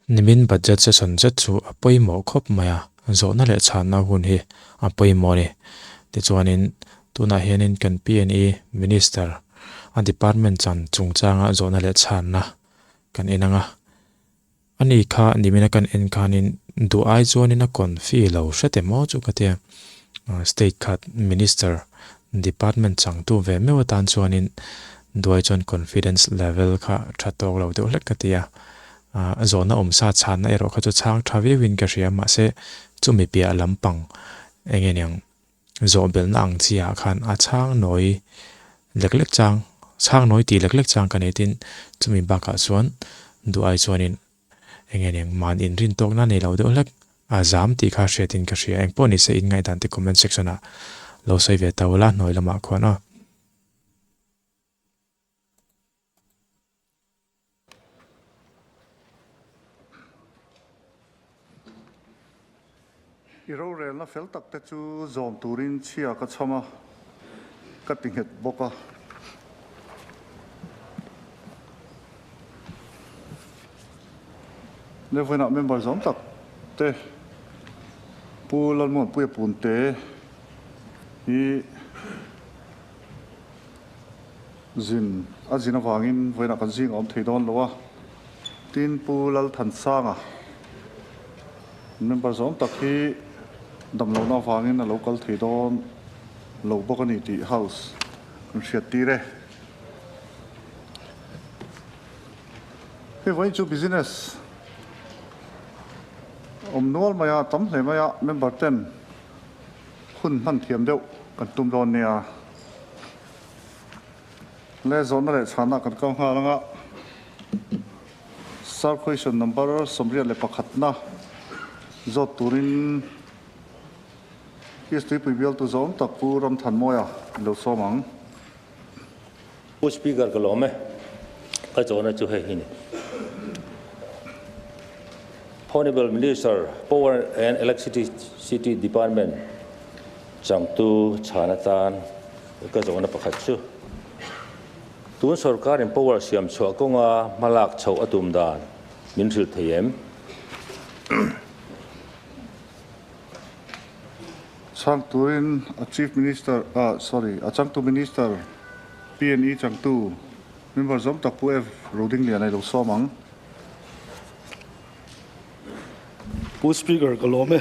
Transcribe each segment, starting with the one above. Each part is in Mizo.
Nimin budget session zet chu a pawimawh khawp mai a, zawhna leh chhanna hun hi a pawimawh a ni. Tichuanin tunah hianin kan PNE Minister a department chan chungchanga zawhna leh chhanna kan en ang a. Ani kha nimina kan en khanin duh ai chuanin a confi lo hre te maw chu ka tia. State khat Minister department changtu ve meuh atan chuanin duai chuan confidence level kha tha tawk lo deuh hlek ka ti a. A zawhna awmsa chhanna erawh kha chu chhang tha viauin ka hria, mahse chumi piah lampang eng nge niang zawhbelhna ang chi ah khan a chhang nawi lek lek chang, chhang nawi tih lek lek chang ka nei tin chumi bakah chuan duh ai chuanin eng nge niang mahni inrin tawkna nei lo deuh hlek a zam tih kha hriatin ka hria, engpawh nise in ngaihdan te comment section ah lo sawi ve ta ula hnuai lamah khuan aw. I rorelna fel tak te chu zawm turin chhia ka chham a, ka ti nghet bawk a. Levainah member zawm tak te Pu Lalmuanpuia Punte hi Zin a zin avangin vawiinah kan zing a awm thei dawn lo a, tin Pu Lalthansanga member zawng tak hi damlohna avangin a lo kal thei dawn lo bawk a ni tih House kan hriat tir e. Hei vawiin chu business awm nual mai a, tam hle mai a, member ten hun hman thiam deuh kan tum dawn nia. Le zawhna leh chhana kan kal nghal anga Sir question number 21 na zawt turin East Tuipui bialtu zawng tak Pu Ramthanmawia ilo sawm ang. Pu Speaker ka lawm e, ka zawhna chu hei hi ni. Honourable Minister, Power and Electricity Department changtu chhan atan ka zawhna pakhat chu, tun sorkarin power siam chhuah kawnga hmalak chhoh a tum dan min hrilh thei em? Chhang turin a Chief Minister, ah sorry, a changtu Minister PNE changtu member zawm tak Pu F. Rodingliana i lo sawm ang. Pu Speaker ka lawm e.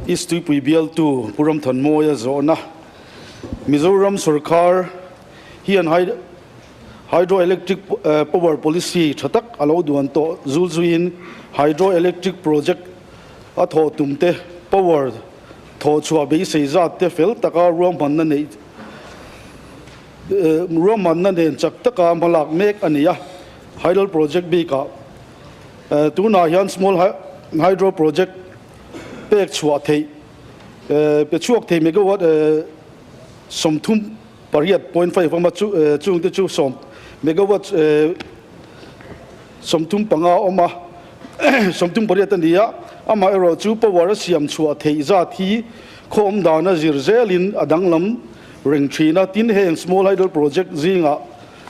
East Tuipui bialtu Pu Ramthanmawia zawhna Mizoram sorkar hian Hydroelectric Power Policy tha tak a lo duan tawh zul zuiin Hydroelectric Project a thawh tum te power thawh chhuah beisei zat te fel taka ruahmanna neih Ruahmanna nen chak taka hmalak mek a ni a, Hydel Project bikah tunah hian Small Hydro Project pek chhuah theih pe chhuak thei megawatt 38.5 awm a, chungte chu sawm megawatt 35 awm a, 38 a ni a, amaherawhchu power a siam chhuah theih zat hi khaw awm dana zir zelin a danglam reng thin a, tin heng small hydel project zingah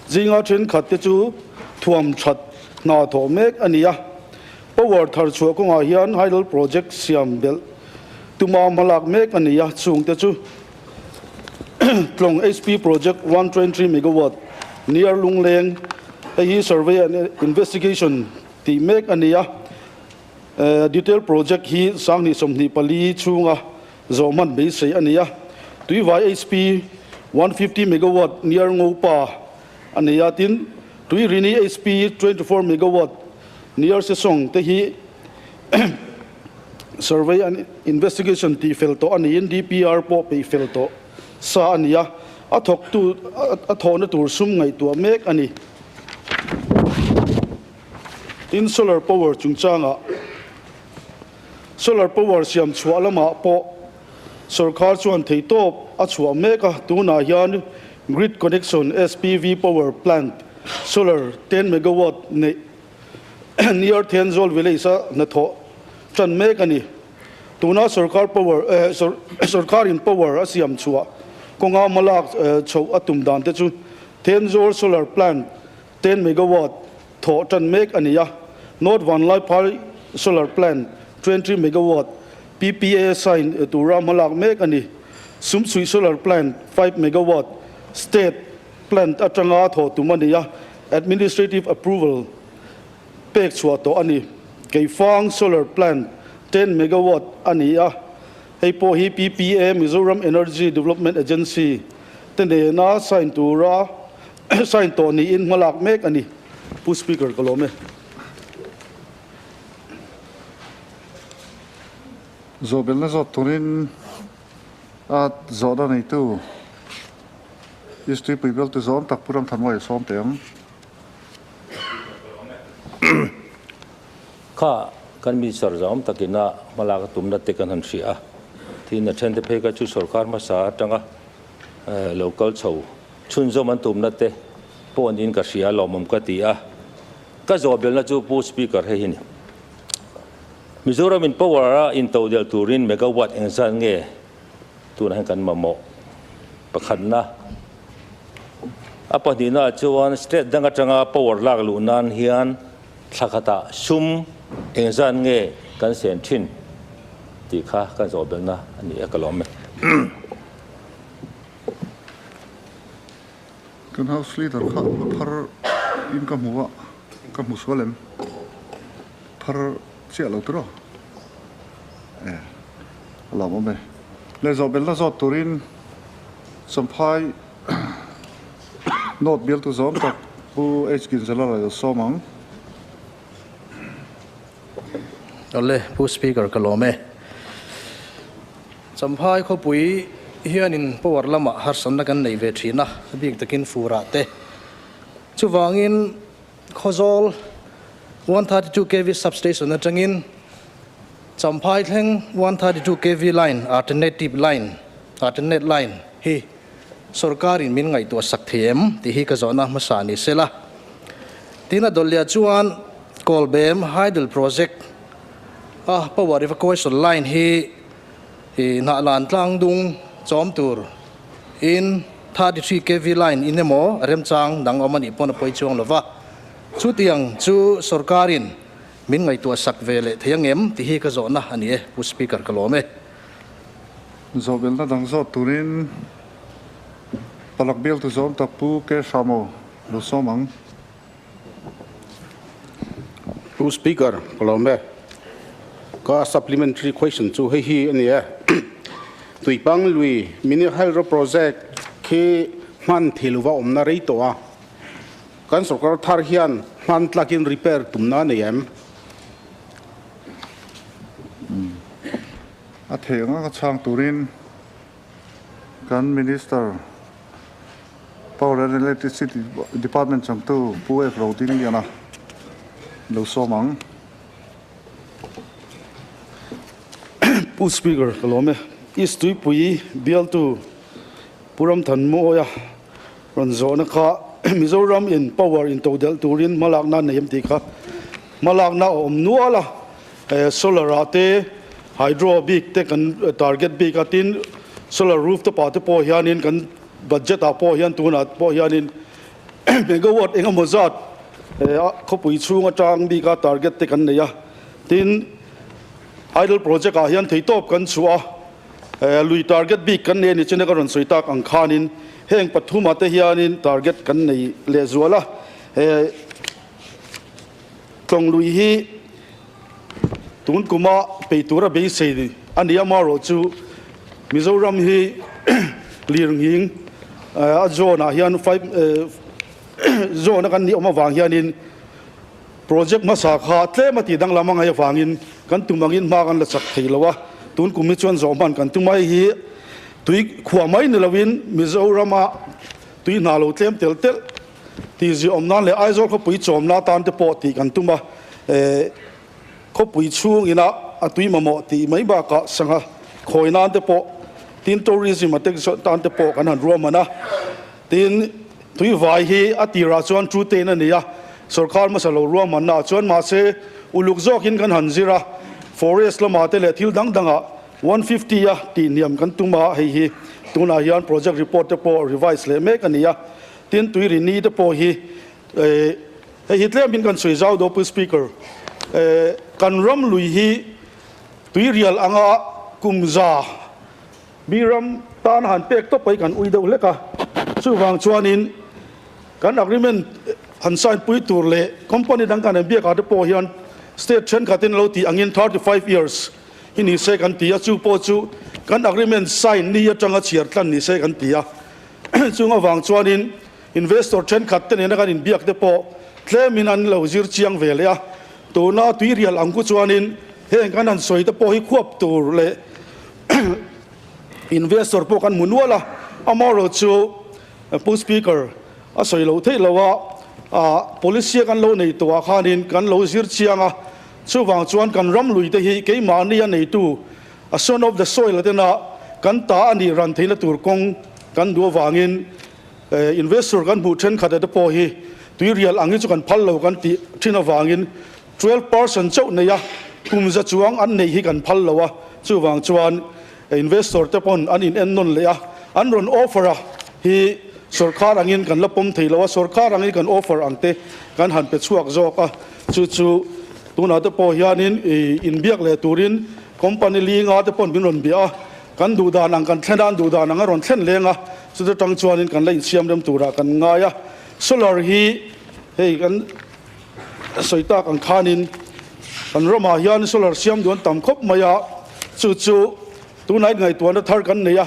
zinga thenkhat te chu thuam that hna thawh mek a ni a, power thar chhuah kawngah hian hydel project siam belh tuma hmalak mek a ni a, chung te chu Tlawng HP project 123 megawatt near Lungleng hei hi survey and investigation tih mek a ni a, detail project hi 2024 chhunga Zawh hman beisei a ni a, Tuivai HP 150 megawatt near Ngopa a nei a, tin Tuirini HP 24 megawatt near Sesawng te hi survey and investigation tih fel tawh a niin DPR pawh peih fel tawh sa a ni a, a thawktu a thawhna tur sum ngaihtuah mek a ni. Tin solar power chungchangah. Solar power siam chhuah lamah pawh sorkar chuan theihtawp a chhuah mek a, tunah hian grid connection SPV power plant solar 10 megawatt neih near Thenzawl village a hnathawh tan mek a ni. Tuna sorkar power sorkarin power a siam chhuah kawnga hmalak chhoh a tum dan te chu Thenzawl solar plant 10 megawatt thawh tan mek a ni a. North Vanlaiphai Solar Plant 20 megawatt PPA sign tura hmalak mek a ni. Sumsuih Solar Plant 5 megawatt State Plant atanga thawh tum a ni a, Administrative Approval pek chhuah tawh a ni. Keifang Solar Plant 10 megawatt a ni a, hei pawh hi PPA Mizoram Energy Development Agency te nena sign tura sign tawh niin hmalak mek a ni. Pu Speaker ka lawm e. Zawhbelna zawt turin a zawhna neitu East Tuipui bialtu zawm tak Pu Ramthanmuai a sawm teh ang. Kha kan Minister zawm takina hmalak a tumna te kan han hria a, tin a thente phei kha chu sorkar hmasa atanga lo kal chho chhunzawm an tumna te pawh niin ka hria lawmawm ka ti a. Ka zawhbelna chu Pu Speaker hei hi ni. Mizoram in power a intodel turin megawatt engzat nge tunah hian kan mamawh? Pakhatna, a pahnihna ah chuan state dang atanga power lak luh nan hian thla khatah sum engzat nge kan sen thin tih kha kan zawhbelna a ni a, ka lawm e. Kan house leader kha a phar in ka hmu a, ka hmu sual em? Phar chiah lo tiraw? E, a lawm awm e. Le zawhbelna zawt turin Champhai North bialtu zawm tak Pu H Ginzela lo sawm ang. Awle, Pu Speaker ka lawm e. Champhai khawpui hianin power lamah harsatna kan nei ve thin a, a bik takin furah te. Chuvangin Khawzawl 132 kv substation atangin Champhai thleng 132 kv line alternative line, alternate line, hi sorkarin min ngaihtuah sak thei em tih hi ka zawhna hmasa ni sela. Tin a dawlhliah chuan Kawlbem Hydel Project a power evacuation line hi I hnahlan tlang dung chawm tur in 33 kv line in emaw remchang dang awm a nih pawn a pawi chuang lo va. Chutiang chu sorkarin min ngaihtuah sak ve leh thei angem tih hi ka zawhna a ni e, Pu Speaker ka lawm e. Zawhbelna dang zawt turin Palak bialtu zawm tak Pu K Hramo lo sawm ang. Pu Speaker, ka lawm e. Ka supplementary question chu hei hi a ni e. Tuipang lui Mini Hydro Project khi hman thil va awmna rei tawh a. Kan sorkar thar hian hman tlakin repair tumna a nei em? A theih anga ka chhang turin Kan Minister, Power and Electricity Department changtu Pu F. Rodingliana lo sawm ang. Pu Speaker, ka lawm e. East Tuipui bialtu Pu Ramthanmawia rawn zawhna kha Mizoram in power intodelh turin hmalakna nei em tih kha hmalakna a awm nual a. Solar ah te hydro bik te kan target bik a, tin solar roof te pah te pawh hianin kan budget ah pawh hian tunah pawh hianin megawatt eng emaw zat khawpui chhung atang bik a target te kan nei a, tin hydel project ah hian theitawp kan chhuah a, lui target bik kan nei a ni china ka rawn sawi tak ang khanin heng pathum ah te hianin target kan nei lehzual a. Tlawng lui hi tun kuma pei tura beisei a ni. Amaherawhchu Mizoram hi lirnghing a zone ah hian five zone a kan nih awm avang hianin project hmasa kha tlem a tih danglam a ngaih avangin kan tum angin hma kan la chak thei lo a. Tun kum hi chuan zawh hman kan tum a, hei hi tui khuah mai ni loin Mizorama tui hna lo tlem tel telh Tih ziahawm nan leh Aizawl khawpui chawmna atan te pawh tih kan tum a, khawpui chhung ina a tui mamawh tih mai bakah sangha khawi nan te pawh tin tourism a tek tan te pawh kan han ruahman a. Tin, tui vai hi a tirah chuan true tein a ni a, sorkar hmasa lo ruahmanna ah chuan mahse uluk zawkin kan han zir a, forest lamah te leh thil dang dangah 150 a tih hniam kan tum a, hei hi tunah hian project report te pawh revise leh mek a ni a. Tin tui ri ni te pawh hi hei hi tlem in kan sawi zau daw Pu Speaker. Kan ram lui hi tuirial anga kum za mi ram tan han pek tawp mai kan ui deuh hlek a. Chuvang chuanin kan agreement han sign pui tur leh company dang kan inbiak ah te pawh hian state thenkhatin lo tih angin 35 years hi ni se kan ti a, chu pawh chu kan agreement sign ni atanga chhiar tlan ni se kan ti a. Chung avang chuanin Investor thenkhat te nena kan inbiak te pawh tlemin an lo zir chiang ve leh a, tuna tuirial ang ku chuanin heng kan han sawi te pawh hi khuap tur leh investor pawh kan hmu nual a, amaherawhchu Pu Speaker a sawi loh theih lo a, policy a kan lo nei tawh ah khanin kan lo zir chiang a, chuvang chuan kan ram lui te hi keimahni a neitu a son of the soil a tena kan ta a nih ran theihna tur kawng kan duh avangin Investor kan hmuh thenkhat te pawh hi tuirial ang hi chu kan phal lo kan tih thin avangin 12% chauh nei a, kum za chuang an neih hi kan phal lo a, chuvang chuan investor te pawn an in ennawn leh a, an rawn offer a hi sawrkar angin kan la pawm thei lo a, sawrkar angin kan offer ang te kan han pe chhuak zawk a, chu chu tunah te pawh hianin inbiak leh turin company linga te pawn min rawn bia a. Kan duh dan ang kan thlen a, an duh dan ang a rawn thlen leng a, chuta tang chuanin kan la insiam rem turah kan ngai a. Solar hi hei kan sawi tak ang khanin kan ramah hian solar siam duh an tam khawp mai a, chu chu tunah inngaihtuahna thar kan nei a,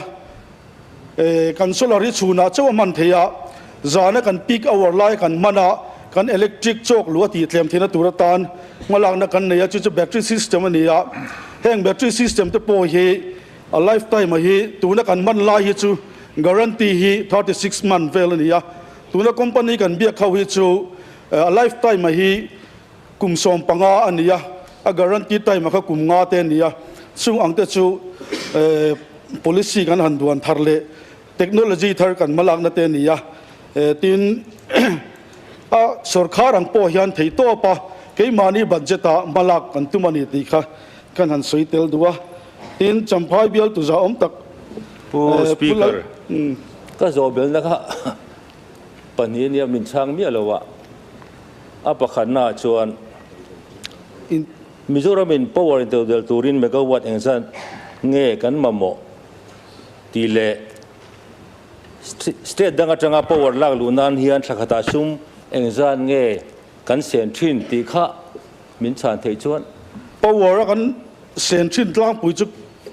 kan solar hi chhunah chauh a hman thei a, zana kan peak hour lai kan hman a, kan electric chawk luh a tih tlem theihna tur atan hmalakna kan nei a, chu chu battery system a ni a. Heng battery system te pawh hi a life time a hi tuna kan hman lai hi chu guarantee hi 36 month vel a ni a, tuna company kan biak ho hi chu a life time a hi kum 15 a ni a, a guarantee time a kha kum nga te a ni a, chung ang te chu policy kan han duan thar leh technology thar kan hmalakna te a ni a, tin A sawrkhar ang pawh hian theihtawp a, keimahni budget ah hmalak kan tum a ni tih kha kan han sawi tel duh a. Tin, Champhai bialtu za awm tak Pu Speaker, ka zawhbelna kha pahnih ania min chhang miah lo a, a pakhatnaah chuan Mizoramin power intodelh turin megawatt engzat nge kan mamawh tih leh State dang atanga power lak luh nan hian thla khatah sum engzat nge kan sen thin tih kha min chhan theih chuan. Power a kan sen thin tlangpui chu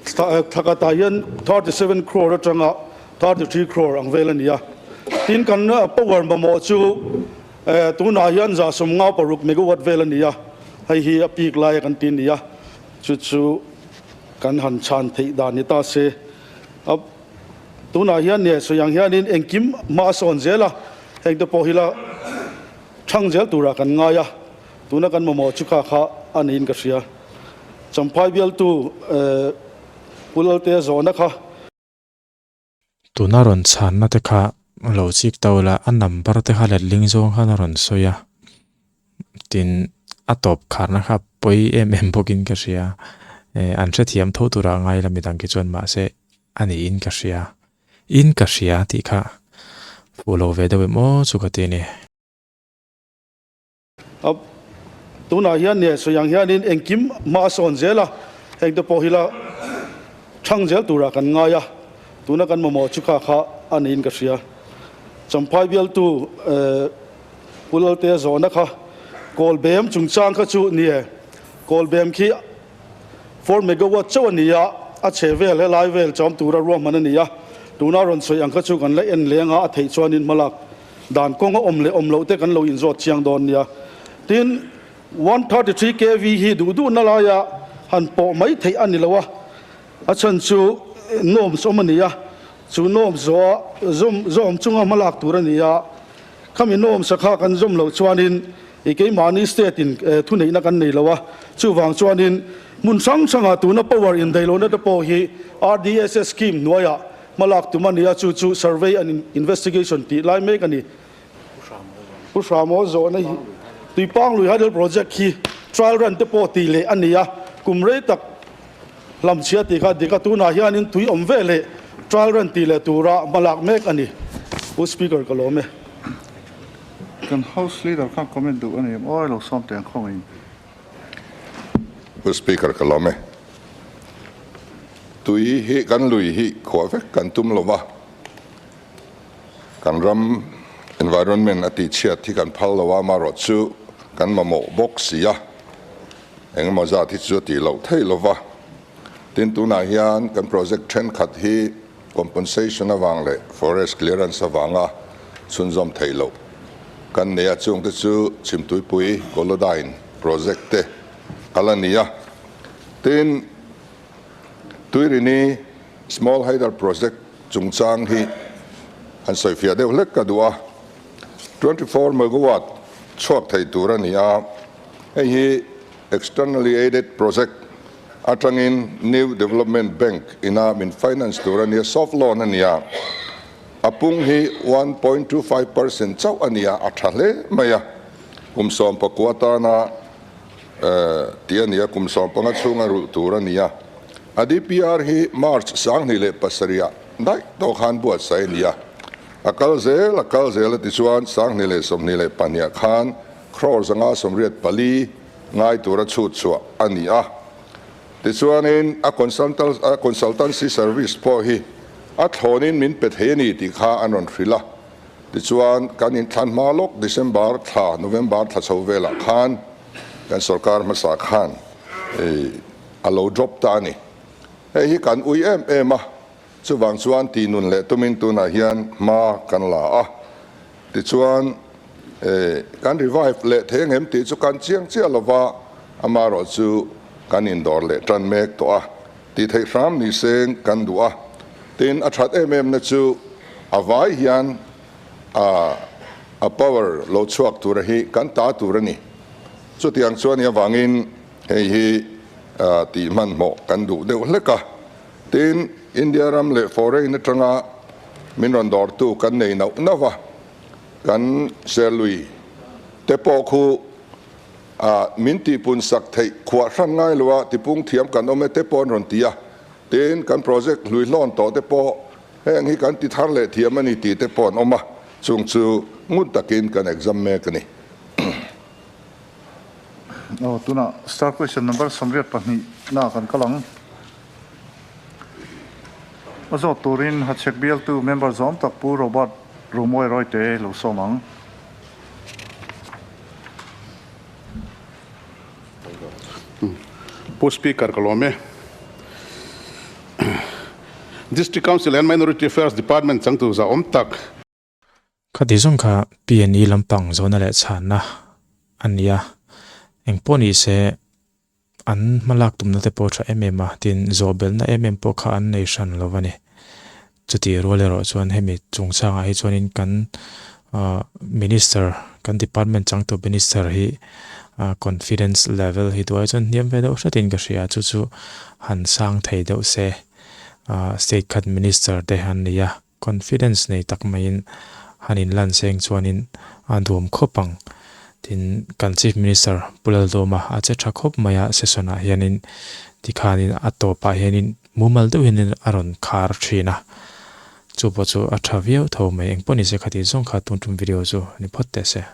thla khatah hian 37 crore atanga 33 crore ang vel a ni a. Tin kan power mamawh chu tunah hian 156 megawatt vel a ni a, hei hi a peak lai a kan ti a ni a, chu chu kan han chhan theih dan ni ta se. Tunah hian nge sawi ang hianin engkim hma a sawn zel a, heng te pawh hi la thang zel turah kan ngai a, tuna kan mamawh chu kha kha a niin ka hria. Champhai bialtu Pu Laltea zawhna kha. Tuna rawn chhanna te kha lo chik ta ula, a number te kha letling zawng khan a rawn sawi a, tin a tawp kharna kha pawi em em bawkin ka hria, an hrethiam tho turah ngai la midang khi chuan mahse A ni in ka hria. In ka hria tih kha fuh lo ve deuh em aw chu ka ti a ni. A tunah hian nge sawi ang hianin engkim hma a sawn zel a, heng te pawh hi la thang zel turah kan ngai a, tuna kan mamawh chu kha kha a niin ka hria. Champhai bialtu Pu Laltea zawhna kha Kawlbem chungchang kha chu nie, Kawlbem khi 4 megawatt chauh a ni a, a chhe vel helai vel chawm tura ruahman a ni a, tuna rawn sawi ang kha chu kan la en leng a, a theih chuanin hmalak dan kawng a awm leh awm loh te kan lo inzawt chiang dawn nia. Tin, 133 kv hi duh duhna laia han pawh mai theih a ni lo a, a chhan chu norms awm a ni a, chu norms zawh a zawm zawm chunga hmalak tur a ni a, Khami nawmsa kha kan zawm loh chuanin i keimahni state in thuneihna kan nei lo a, chuvang chuanin hmun hrang hrangah tuna power indaihlohna te pawh hi RDSS scheme hnuaiah hmalak tum a ni a, chu chu survey and investigation tih lai mek a ni. Pu Hramaw zawhna hi Tuipanglui Hydel Project hi trial run te pawh tih leh a ni a, kum rei tak Hlamchhia tih kha dik a, tunah hianin tui awm ve leh trial run tih leh tura hmalak mek a ni. Pu Speaker ka lawm e. Kan House Leader khan comment duh a ni em? Aw lo sawm teh ang khawngaihin. Pu Speaker ka lawm e. Tui hi kan lui hi khuah vek kan tum lo va, kan ram environment a tihchhiat hi kan phal lo a, amaherawhchu kan mamawh bawk si a, engemaw zat hi chu a tih loh theih lo va. Tin, tunah hian kan project thenkhat hi compensation avang leh forest clearance avanga chhunzawm theih loh kan nei a, chungte chu Chhimtuipui Kolodyne project te a la ni a. Tin, Tuirini Small Hydel Project chungchang hi han sawifiah deuh hlek ka duh a, 24 megawatt chhuak thei tur a ni a, hei hi externally aided project atangin New Development Bank ina min finance tur a nia, soft loan a nia, a pung hi 1.25% chauh a nia, a tha hle mai a, kum 19 atana tih a nia, kum 15 chhunga rulh tur a nia. A DPR hi March 2007 ah daih tawh khan buatsaih a nia, a kal zel a kal zel a tichuan 2022 ah khan crore 584 ngai tura chhut chhuah a ni a. Tichuanin a consultancy service pawh hi a thlawnin min pe thei a ni tih kha an rawn hrilh a. Tichuan kan inthlan hma lawk December thla, November thla chho velah khan kan sorkar hmasa khan a lo drop ta a ni. Hei hi kan ui em em a, chuvang chuan tihnun leh tumin tunah hian hma kan la a. Tichuan, kan revive leh thei angem tih chu kan chiang chiah lova, amaherawh chu kan indawr leh tan mek tawh a, tih theih hram ni seng kan duh a. Tin, a that em em na chu a vai hian a a power lo chhuak tura hi kan ta tur a ni. Chutiang chuan i avangin hei hi tih hmanhmawh kan duh deuh hlek a. Tin, India ram leh foreign atanga min rawn dawrtu kan nei nauh nauh a, kan Serlui te pawh khu min tihpun sak theih khuah hran ngai lo a, tipung thiam kan awm e te pawh an rawn ti a. Tin, kan project hlui hlawn tawh te pawh heng hi kan ti thar leh thiam a ni tih te pawh an awm a, chung chu ngun takin kan exam mek a ni. Aw, tunah star question number 82 na kan kal ang. A zawt turin Hachhek bialtu member zawm tak Pu Robert Rumawi Rawite lo sawm ang. Pu Speaker ka lawm e. District Council and Minority Affairs Department changtu zahawm tak. Khati zawng kha PNE lampang zawhna leh chhanna a ni a, engpawh ni se an hmalak tumna te pawh tha em em a, tin zawhbelhna em em pawh kha an nei hran lo a ni. Chuti rual erawh chuan hemi chungchangah hi chuanin kan Minister, kan department changtu Minister hi confidence level hi duai chuan hniam ve deuh hretin ka hria a, chu chu han sang thei deuh se state khat Minister te an ni a. Confidence nei tak maiin han inlan seng chuanin a duam khawp ang. Tin, kan Chief Minister Pu Laldawma a che tha khawp mai a, session ah hianin tikhanin a tawpah hianin mumal deuh hianin a rawn khar thin a, chu pawh chu a tha viau tho mai. Engpawh nise khatih zawng kha tun tum video chu ni phawt teh se.